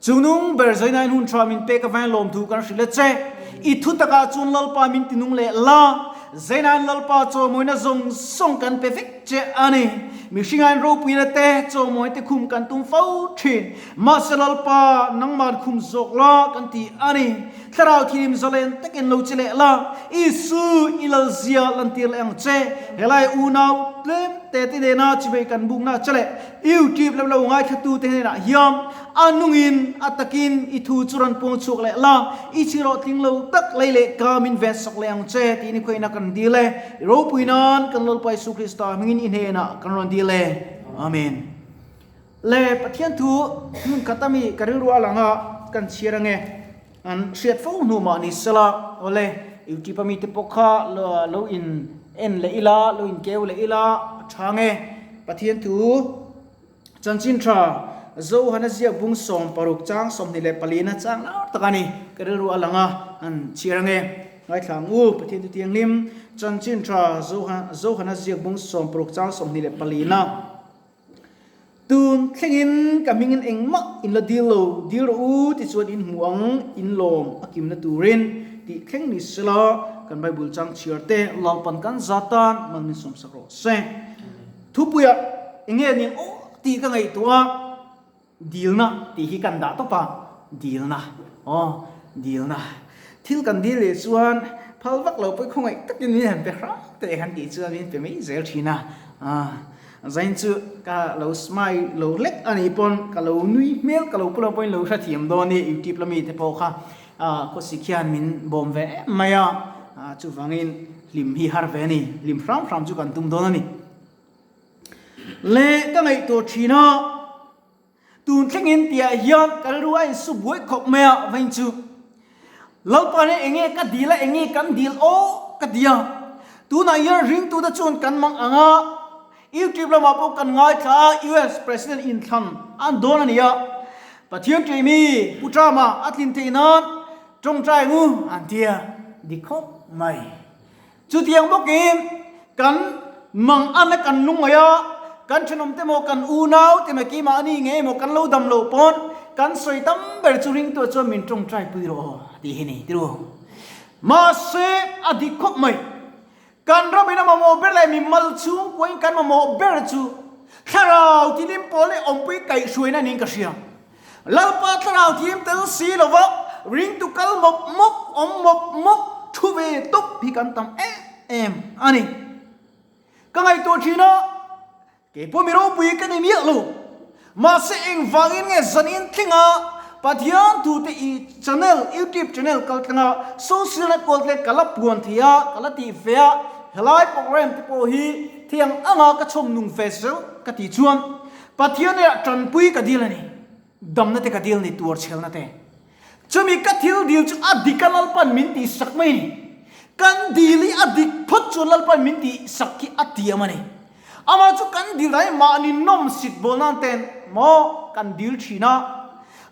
Chungnung ber zainain hun tha min pek avangin lawmthu kan hrilh a che. I thu takah chuan Lalpa min tinung leh la, zainain Lalpa chawmawina zawng zawng kan pe vek che a ni. Mihringain ropuina te chawmawina te khum kan tum fo thin. Mahse Lalpa, nangman khum zawk la kan ti a ni. Thlarau thilim zalen takin lo che leh la, Isu i lalzia lantir leh ang che. Helai unau tlem te te nena chivei kan bukna che leh YouTube lam lo ngaithlatute hnenah hian a nungin a takin i thu chu rawn puang chhuak leh la, i chhirawh tling lo tak lei leh ka min ven sak leh ang che tiin i khuaina kan dil e. I ropui nan kan Lalpa Isu Krista hmingin i hnenah kan rawn dil e. Amen. Le Pathian thu hmun khat ami ka rilru a lang a, kan chhiar ange. An hriat fo hnu mah ni sela, awle YouTube ami te pawh kha lo in en leh ila, lo in keu leh ila a tha nge. Pathian thu chanchin tha Zohana ziak bung 16 chang 24 na chang lar tak a ni. Ka rilru a lang a, an chhiar ange. Ngaithla ang u, Pathian thu thianghlim chanchin tha Zohana ziak bung 16 chang 24 na. Tun thlengin ka hmingin engmah in la dil lo, dil rawh u tichuan in hmu ang, in lawm a kimna turin tih thleng ni sela, kan Bible chang chhiar te Lalpan kan za tan mal min sawmsak rawh se. Thupuiah enge ning aw tih ka ngaihtuah a, dilna tih hi kan dah tawp a, dilna aw dilna. Thil kan dil leh chuan phal vak lo pawh i khawngaih takin min han pe hrang teh han tih chuan min pe mai zel thin a. Zain chu ka lo smile lo hlek a nih pawn ka lo nui hmel ka lo pu lo pawhin lo hrethiam dawn i YouTube lami te pawh kha khawsik hian min bawm ve em mai a, chuvangin hlim hi har ve a ni, hlim hram hram chu kan tum dawn a ni. Le ka ngaihtuah thin a, tun thlengin tihah hian ka rilru a insu buai khawp mai a vain chu Lalpa nen enge ka dil a enge kan dil aw ka ti a, tunah hian ringtute chuan kan mang ang a, YouTube lamah pawh kan ngaithla a US President inthlan an dawn a ni a, Pathian ṭeimi Pu Trump-a a tlin theih nan ṭawngṭai ngu an ti a, dik khawp mai. Chutiang bawkin kan mang ana kan lung mai a, kan thenawm te maw, kan unau te mai keimah ani nge emaw kan lo dam loh pawn kan sawi tam ber chu ringtuah chuan min tawngtai pui rawh aw tih hi ni ti ru. Mahse a dik khawp mai. Kan ramin a mamawh ber leh mi mal chhungkuain kan mamawh ber chu thlarau tilim pawl leh awmpui kaihhruaina niin ka hria. Lalpa thlarau thiam tel si lova ringtu kal mawp mawp, awm mawp mawp, thu ve tawp hi kan tam em em a ni. Ka ngaihtuah thin a, kei pawh mi ropui ka ni miah lo. Mahse engvangin nge zanin thlenga Pathian thute i channel, YouTube channel kal tlenga social network te ka la puan thei a, ka la tih ve a, helai program te pawh hi thiang anga ka chhawm nung ve zel ka tih chuan Pathian erawh tanpui ka dil a ni, damna te ka dil a ni, tuarchhelna te. Chumi ka thil dil chu a dik a Lalpan min tih sak mai a ni. Kan dil hi a dik phawt chuan Lalpan min tih sak hi a tiam a ni. Amah chu kan dil dan hi mahni nawm sit bawl nan ten maw kan dil thin a,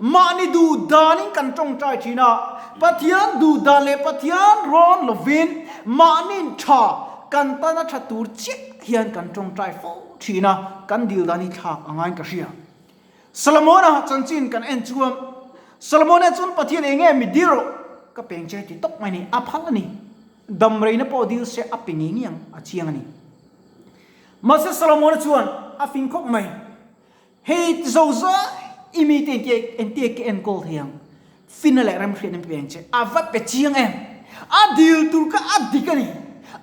mahni duh danin kan tawngtai thin a, Pathian duh dan leh Pathian rawn lovin mahni tha kan tana tha tur chiah hian kan tawngtai fo. Thin a, kan dil dan hi thlak a ngaiin ka hria. Solomona chanchin kan en chuan, Solomona chuan Pathian eng nge mi dil rawh ka peng che ti tawp mai ni, a phal a ni. Damreina pawh dil se a pe ngei ngei ang, a chiang a ni. Mahse Solomona chuan a fing khawp mai. Hei ti zo zai i mite engtia engtia ka enkawl thei ang? Fina leh remhriatna min peng che. A va pe chiang em? A dil tur kha a dik a ni.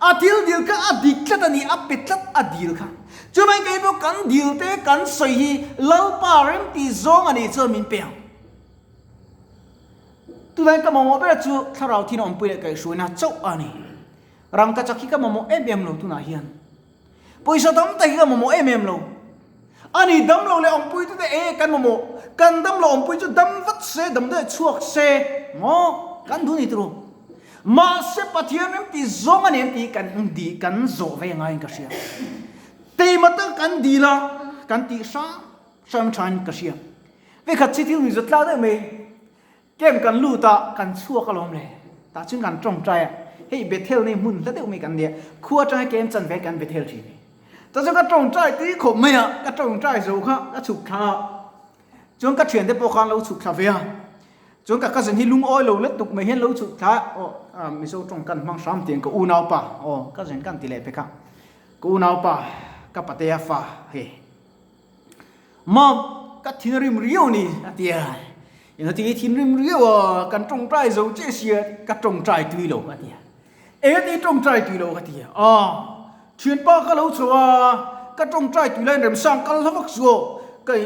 A thil dil kha a dik tlat a ni, a pe tlat a dil kha. Chuvangin kei pawh kan dil te kan sawi hi Lalpa remti zawng a nih chuan min pe ang. Tunlai ka mamawh ber chu thlarau thina awmpui leh kaihhruaina chauh a ni. Rangkachak hi ka mamawh em em lo tunah hian. Pawisa tam tak hi ka mamawh em em lo. Ani dam lo leh awmpui te te e kan mamawh. Kan dam lo awmpui chu dam vat se, dam daih chhuak se maw kan duh ni turu. Mahse Pathian rem tih zawng a ni em tih kan di kan zawh ve ngaiin ka hria. Teima tak kan dil a, kan tih hrang hrang thain ka hria. Vekhat chi thil nuihzat tlak deuh mai. Camp kan lut a, kan chhuak alawm le. Tah chuan kan tawngtai a, hei Bethel nei hmun hla deuh mai kan nia, khua atanga camp chan ve kan Bethel thin ni. Tah chuan ka tawngtai tui khawp mai a, ka tawngtai zo kha ka chhuk thla a. Chuan ka thiante pawh khan lo chhuk thla ve a. Chuan ka cousin hi lungawi lo lutuk mai hian lo chhuk thla a, aw Mizo tawng kan hmang hram tiang ka unaupa aw cousin kan ti leh pek a. Ka unaupa ka patea fa hei Mom ka thinrim riau ni a ti a. Engati thinrim riau a kan tawngtai zo chiah sia ka tawngtai tui lo a ti a. Engati tawngtai tui lo ka ti a. Aw thianpa ka lo chho a ka tawngtai tui laiin remsang kal hla vak suh aw ka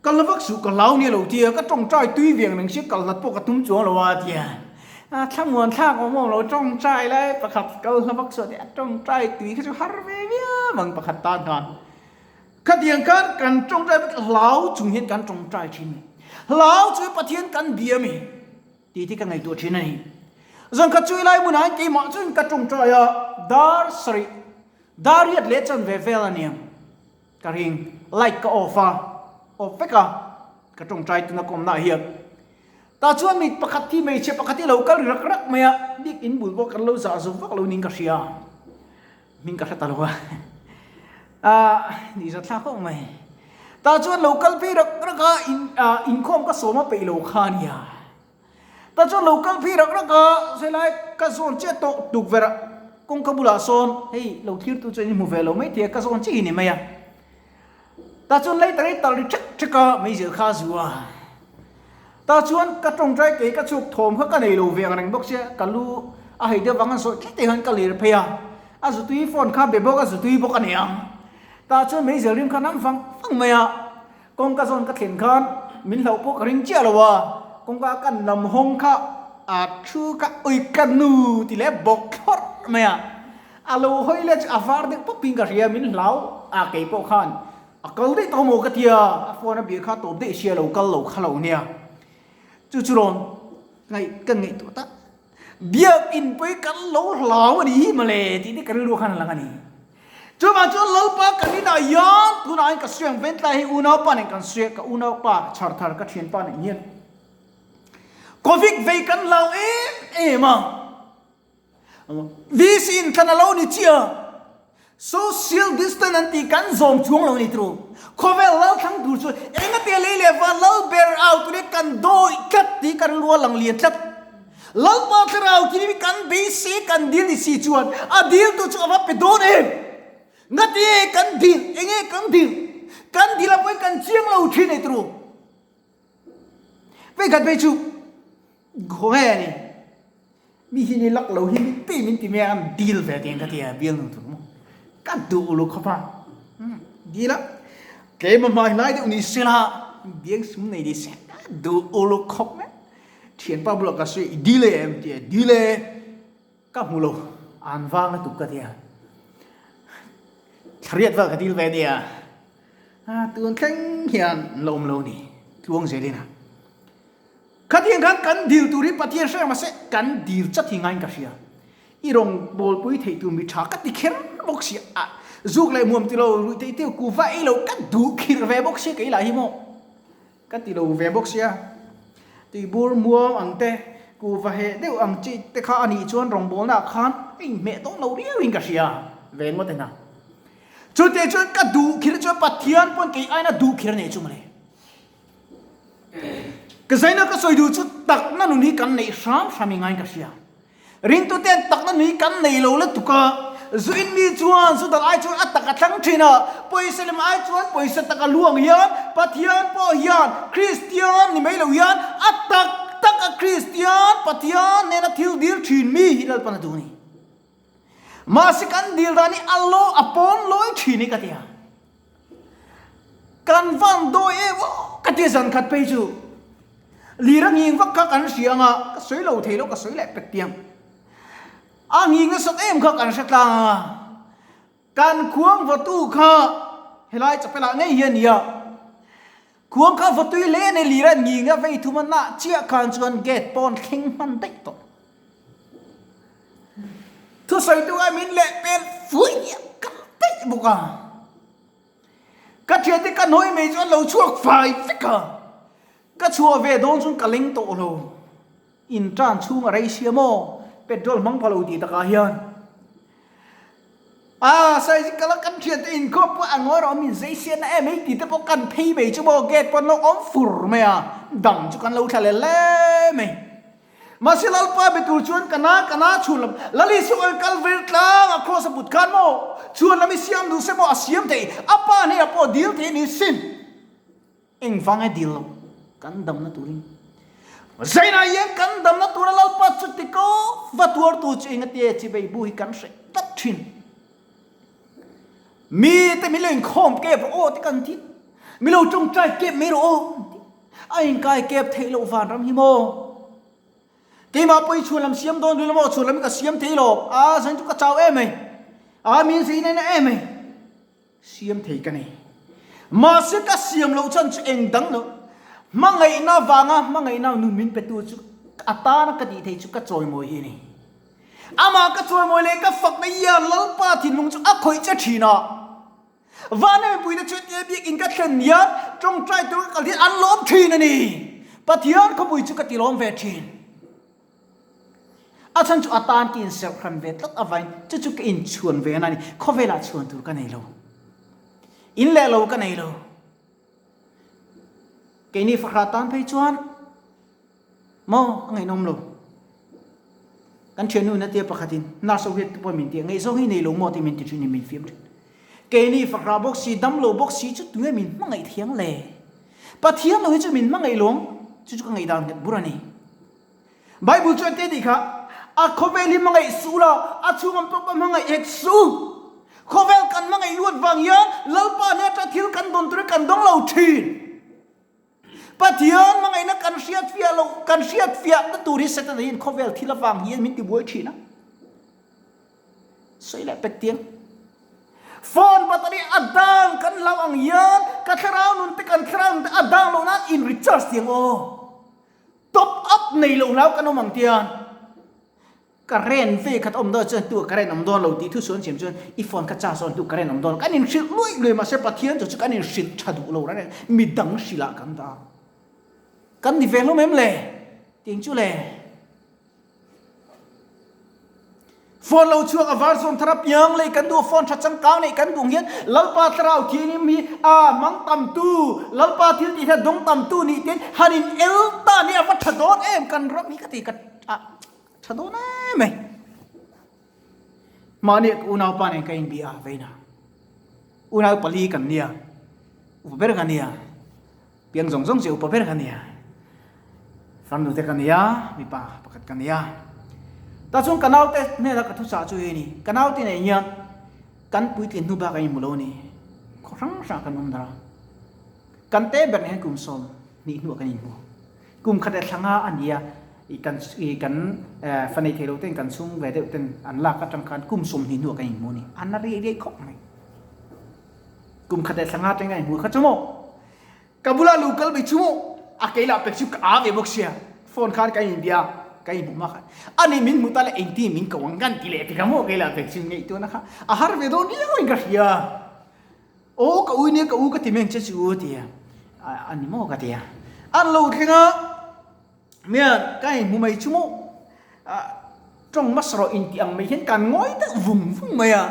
Kal la vak suh ka hlau nia lo tia ka tawngtai tui veng reng sia kal hlat pawh ka tum chuang lo a tia a thlamuan thlak awm awm lo tawngtai lai pakhat kal hla vak suh a tia tawngtai tui kha chu har ve viau ang pakhat tan khan khatiang khan kan tawngtai vek hlau chung hian kan tawngtai thin a ni hlau chu Pathian kan bia a mi tih te ka ngaihtuah thin a ni zan khat chu ilai hmunah hian keimah chuan ka tawngtai a dar sarih dar riat leh chanve vel a nia. Ka ring, light ka off a, off vek a, ka tawngtai tuna ka awmna ah hian. Tah chuan mi pakhat hi hmeichhe pakhat hi a lo kal ri rak rak mai a, bik in bul pawh kan lo zah zo vak lo niin ka hria, hming ka hre ta lo a, aah ni za thlak khawp mai. Tah chuan lo kal phei rak rak a, in ah inkhawm ka sawm a peih lo kha a nia. Tah chuan lo kal phei rak rak a, helai ka zawn chiah tawh tukverh ah kawngka bulah sawn hei lo thlir tu chuan in hmu ve lo mai thei a, ka zawn chiah hi ni mai a. Tah chuan lei ta rei tal ri ṭhek ṭhek a, meizial kha a zu a. Tah chuan ka tawngtai kei ka chhuk thawm kha ka nei lo ve ang reng bawk sia, ka lu a hei deuh vang a zawih tlat te hian ka lir phei a, a zutui phone kha be bawk a zutui bawk a ni ang. Tah chuan meizial rim kha nam vang vang mai a. Kawngka zawn ka thlen khan min hlauh pawh ka ring chiah lo a, kawngka kan lam hawng kha a thu kha ui ka nu ti leh bawk thlawrh mai a, a lo hawi leh chu a var deuh pawp in ka hria min hlau a kei pawh khan a kal daih tawh maw ka tia, a phone a bia kha tawp daih sia lo kal lo kha lo nia chu chu rawn ngaih ka ngaihtuah tak. Biakinn pawh hi kan lo hlau a ni hi mawle tih te ka rilru khan a lang a ni. Chuvang chuan Lalpa kan inah hian tunah hian ka sawi ang ventlai hi unaupa nen kan sawi a, ka unaupa chhar thar ka thianpa nen hian Covid vei kan hlau em em a, VC in thlan a lo ni chiah a. Social distance an tih kan zawm chuang lo a ni tru. Khawvel lal thlang tur chu engate lei leh van lal ber au tur hi kan dawih tlat tih ka rilru a lang lian tlat. Lalpa thlarau thil hi kan beisei kan dil ni si chuan a dil tu chu a va pe dawn em? Ngati nge kan dil? Enge kan dil? Kan dil a pawhin kan chiang lo thin a ni tru. Vekhat phei chu khawnge a ni. Mi hi ni lak lo hi mi tih min ti mai a, an deal ve tih ang ka ti a, bial nu tur maw. Ka duh uluk khawp a, deal a, tlem a hmai hlai deuh ni se la, biang sum nei ni se, ka duh uluk khawp mai. Thianpa bulah ka sawi, i deal em ti a, deal e, ka hmu lo, an vang lutuk ka ti a, thlariat vel ka deal ve ania. A tun thleng hian an la awm lo ni, tluang zelin a. Khatiang khan kan dil tur hi Pathian hre mahse kan dil chat hi ngaiin ka hria. I rawn bawlpui theih tur mi tha ka ti kher bawk sia. A zuk leh muam ti lo, ruih theih tir kuva ei lo ka duh khirh ve bawk sia kei lah hi maw. Ka ti lo ve bawk sia. Tuibur muang ang te, kuva heh deuh ang chi te kha a nih chuan rawngbawlnaah khan a inhmeh dawn lo riauin ka hria ve ngawt ena. Chutih chuan ka duh khirh chuan Pathian pawn kei aina duh khirh a nei chu mawle. Ka zaina ka sawi duh chu takna nun hi kan neih hram hram i ngaiin ka hria. Ringtuten takna nun hi kan nei lo lutuk a, zu in mi chuan zu dal ai chuan a tak a thlang thin a, pawisa lem ai chuan pawisa tak a luang hian Pathian pawh hian Kristian ni mai lo hian a tak tak a Kristian Pathian nena thil dil thin mi hi Lalpan a duh a ni. Mahse kan dil dan hi a lo a pawn lawi thin hi ka ti a. Kan van dawi em aw ka ti zan khat phei chu. Lir a nghing vak kha kan hria anga ka sawi lo thei lo ka sawi leh pek tiang. A nghing nasat em kha kan hre tlang anga kan khuang vatu kha helai chapel ah ngei hian nia. Khuang kha vatui hle a ni lir a nghing a vei thum a nah chiah khan chuan gate pawn thleng hman daih tawh. Thusawitu a min leh pel fui kal daih bawk a. Ka thiante ka hnawi mai chu an lo chhuak fai vek a. Ka chhuah ve dawn chuan ka leng tawh lo. In tan chhung a rei sia maw? Petrol hmang pha lo tih takah hian. A size kala kan thian te inkhawm pawh a ngawi rawh min zei sian na em hei tih te pawh kan phei mai chu maw gate pawh an lo awm fur mai a, dang chu kan lo thla leh hle mai. Mahse Lalpa be tur chuan ka na ka na chhun lam Lal Isua oil kal vir tlang a cross a put khan maw chhuan lam i siam duh se maw a siam thei a pa hnenah pawh dil thei a ni sin. Engvang e dil lo kan damna turin Zainah hian kan damna tura Lalpa chu ti ko va tuartu chu engatia chivei bu hi kan hreh tlat thin. Mi te min lo inkhawm kep rawh aw te kan ti. Mi lo tawngtai kep mai rawh aw an ti. A inkai kep theih loh vanram hi maw? Keimah pawh i chhuanlam siam dawn ril maw? Chhuanlam hi ka siam thei lo. A zain chu ka chau em mai. A min zeina na em mai. Siam thei ka nei. Mahse ka siam loh chuan chu eng dang lo. Hmangaihna vanga hmangaihna nun min petu chu a tana ka tih theih chu ka chawimawi hi a ni. Amah ka chawimawi leh ka fakna hian Lalpa thinlung chu a khawih che thin a. Vana mipuite chu hetia biakin ka thlen hian tawngtai tur ka kal hian an lawm thin a ni. Pathian khawpui chu ka ti lawm ve thin. A chhan chu a tan ka inserh hran ve tlat avain chu chu ka inchhuan ve a ni. Khawvelah chhuan tur ka nei lo. In leh lo ka nei lo. Keini fahrah tan phei chuan maw a ngaihnawm lo. Kan thiannu in a tia pakhatin nurse ho hian tupawh min ti a, ngaihzawng hi nei lo maw tih min ti thin in min fiam thin. Keini fahrah bawk si, dam lo bawk si chu tunge min hmangaih thiang le? Pathian lo hi chu min hmangaih lawng, chu chu ka ngaihdan nghet bur a ni. Bible chuan te tih kha, A khawvel hi hmangaih suh la, a chhung awm pawh hmangaih hek suh. Khawvel kan hmangaih luat vang hian Lalpa hnen atanga thil kan dawn tur hi kan dawng lo thin. Pathian hmangaihna kan hriat fiah loh, kan hriat fiahna tur hi Setana hian khawvel thil avang hian min tibuai thin a. Sawi leh pek tiang. Phone battery a dang kan hlau ang hian ka thlarau nun te kan thlarau nun te a dang loh nan in recharge tiang aw. Top up nei loh hlau kan awm ang tiang. Current ve khat awm dawn chuan tu current awm dawn lo tih thu suan siam chuan i phone kha charge dawn tu current awm dawn lo. Kan inhrilh luai luai mahse Pathian chu chu kan inhrilh tha duh lo reng reng midang hrilh ah kan dah. Kan ni ve hlawm em le? Tiang chu le. Phone lo chhuak a var zawn thar a piang lei kan duh phone tha changkang neih kan duh ang hian Lalpa thlarau thianghlim hi a hmang tam tu Lalpa thil tih hian dawng tam tu nih ten han in el ta nia a va tha dawn em kan ram hi ka ti ka tha dawn em mai. Mahni ka unaupa nen ka inbia a veina unau pali kan nia upa ber ka nia. Piang zawng zawng chu upa ber ka nia. Farnu te ka nia, mipa pakhat ka nia. Tah chuan ka naute hnena ka thuchah chu hei a ni. Ka naute nei hian kan puitlin hnu bak a inhmu lo a ni. Khaw hrang hrangah kan awm dar a. Kan te ber nen hian kum 20 hnuah kan inhmu. Kum khat leh thla nga a ni a, i kan i kan fa nei thei lo ten kan chhung ve deuh ten an lak atang khan kum 20 hnuah kan inhmu a ni. A na riai riai khawp mai. Kum khat leh thla nga atangin kan inhmu kha chu maw? Ka bula lu kal mai chu a kei lah pek chu ka a ve bawk sia phone khan ka inbia ka inhmuh hma khan ani min hmuh ta le engtin min ko ang kan ti leh ti ka maw kei lah pek chu ngeih tuan a kha a har ve dawn viau in ka hria aw ka ui nia ka u ka ti mai ang che chu a ti a a ni maw ka ti a an lo thleng a Mian, ka inhmu mai chu maw? Tawng hmasa rawh intih ang mai hian kan ngawi deuh vung vung mai a.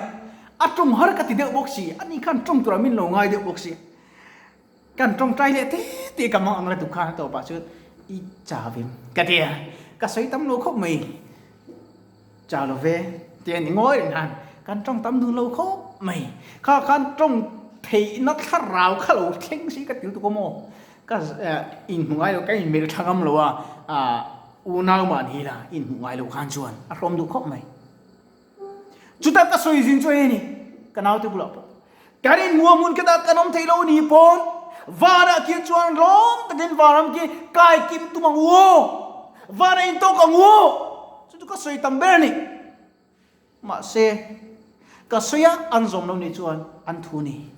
A tawng har ka ti deuh bawk si, ani khan tawng turah min lo ngai deuh bawk si. Kan tawngtai leh te te ka mang ang la duh khan a tawpah chuan i cha vem ka ti a, ka sawi tam lo khawp mai. Cha lo ve ti a ni ngawi reng khan kan tawng tam dun lo khawp mai. Kha khan tawng theihna thlarau kha lo thleng si ka til tuk a maw? Ka inhmu ngai lo, ka inmelh tha ngam lo a, unau mah ni la inhmuh ngai lo khan chuan a hrawm duh khawp mai. Chutah ka sawi zin chu hei a ni, ka naute bulah pawh kan inhmu a hmun khetah kan awm thei lo ni pawn vanah khian chuan lawm takin vanram khi kai kim tum ang u aw, vanah intawk ang u aw, chu chu ka sawi tam ber a ni. Mahse, ka sawi a, an zawm lo nih chuan an thu ni.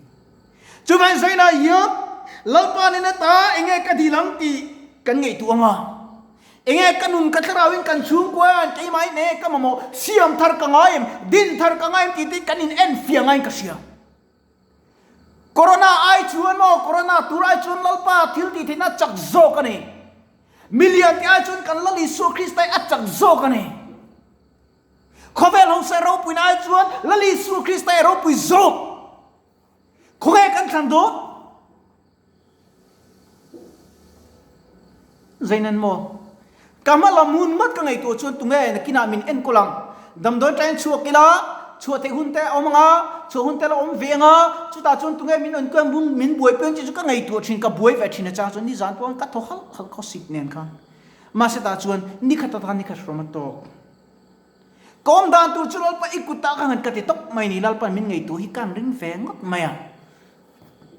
Chuvang zainah hian Lalpa nen ata enge ka dil ang tih kan ngaihtuah ang a. Enge ka nun ka thlarauin kan chhungkua hian keimahin enge ka mamawh, siam thar ka ngai em, din thar ka ngai em tih te kan in en fiah ngaiin ka hria. Corona ai chuan maw, Corona tur ai chuan Lalpa thil tih theihna chak zawk a ni. Milian te ai chuan kan Lal Isua Krista hi a chak zawk a ni. Khawvel hausa ropuina ai chuan Lal Isua Krista i ropui zawk. Khawnge kan thlan dawn? Zeinan maw? Ka hma lam hun ngawt ka ngaihtuah chuan tunge nakinah min enkawl ang? Damdawi ṭain chhuak ila, chhuah theih hun te a awm ang a, chhuah hun te la awm ve ang a, chutah chuan tunge min enkawl ang, min buaipui ang tih chu ka ngaihtuah ṭhin, ka buai ve ṭhin a chang chuan nizan pawh ka thaw halh halh khawsik nen khan. Mahse tah chuan nikhat atan nikhat hrawm a tawk. Ka awm dan tur chu Lalpa i kutah ka han ka ti tawp mai ni, Lalpa'n min ngaihtuah hi ka han ring ve ngawt mai a.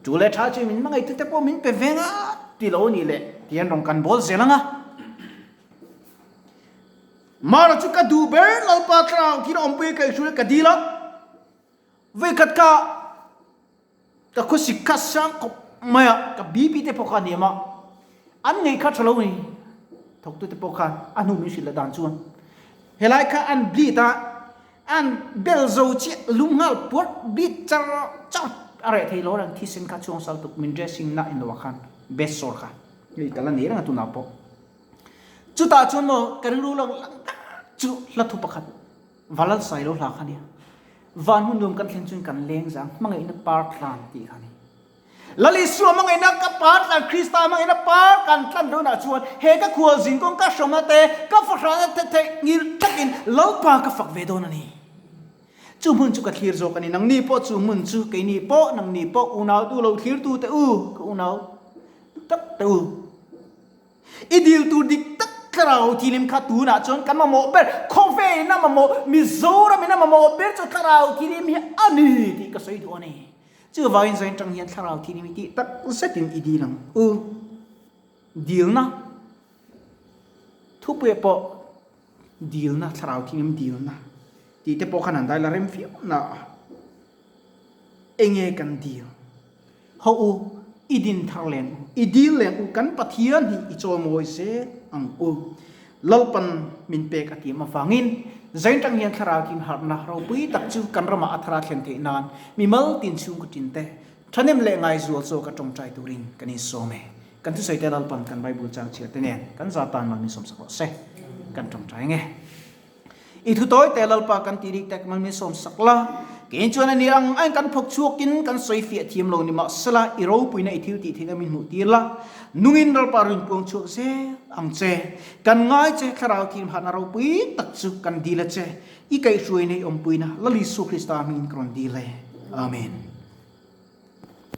Chu leh tha chu min hmangaihtu te pawh min pe ve nga ti lo a nih leh ti hian rawn kan bawl zel ang a. Mara chu ka duh ber Lalpa thlarau thil awmpui ka ihruai ka dil a, vawikhat ka ka khawsik kha sang khawp mai a, ka BP te pawh kha a hniam a, an ngei kha tha lo a ni, thawktu te pawh khan a hnu min hrilh leh dan chuan helai kha an bleed a, An bel zo chiah lung nghal puat bik char char a reh thei lo reng thisen kha chhuang sal tuk min dressing na in lo ah khan bed sore kha hei ka la nei reng a tunah pawh chutah chuan maw ka rilru lang lang tak chu hla thu pakhat Valal Sailo hla kha nia van hun nuam kan thlen chuan kan leng zang hmangaihna par tlan tih kha ni. Lal Isua hmangaihna ka par tlan, Krista hmangaihna par kan tlan lohna chuan he ka khual zing kawng ka hrawmna te, ka fahrahna te theih ngil takin Lalpa ka fak ve dawn a ni. Chu hmun chu ka thlir zawk a ni. Nangni pawh chu hmun chu keini pawh, nangni pawh unau tu lo thlirtu te u, ka unau tak te u. I dil tur dik tak thlarau thilim kha tunah chuan kan mamawh ber, khawvelin a mamawh, Mizoramin a mamawh ber chu thlarau thilim hi a ni tih ka sawi duh a ni. Chuvangin zain tang hian thlarau thilim hi tih tak zetin i dil ang u. Dilna thupuia pawh dilna, thlarau thilim dilna tih te pawh khan an daila rem viau na a. Enge kan dil? Haw u, i din thar leng u, i dil leng u, kan Pathian hi i chawimawi zel ang u. Lalpan min pek a tiam avangin zain tang hian thlarau kin harhna ropui tak chu kan ramah a thara thlen theih nan mimal tin chhungkaw tin te thahnem leh ngaizual zawk a tawngtai turin kan insawm e. Kan thusawi te Lalpan kan Bible chang chhiar te nen kan za tan mal min sawmsak rawh se. Kan tawngtai nge. I thu tawi te Lalpa kan tih rik tek mal min sawm sak la, kei chuan a ni ang ain kan phawk chhuakin kan sawi fiah thiam lo ni mahsela i ropuina i thil tih theihna min hmuh tir la, nungin Lalpa rin puang chhuak zel ang che. Kan ngai che Thlarau thimhahna ropui tak chu kan dil a che, i kaihhruaina i awmpuina Lal Isua Krista hmingin ka rawn dil e. Amen.